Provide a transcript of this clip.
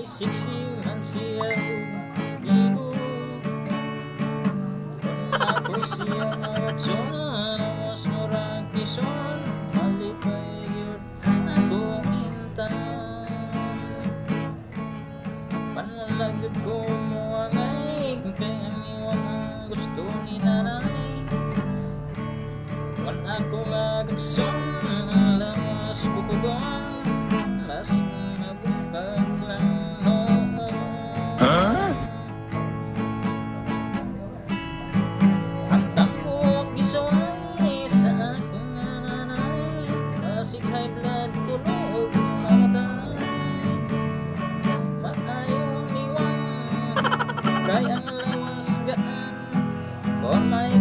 Kay sexy man siya ug igo. Kung ako siya magson, mas murag tison. Malipay gyud ako intawn. Panula gyud ko moangay, kay amiwa ang gusto ni nanay. Kung ako magagson, lawas butugon. Basig mabukag lang noon. Ang tambok gisuway sa akong nanay. Basig high blood kuno og mamatay. Maayo niwang kay ang lawas gaan. Kon may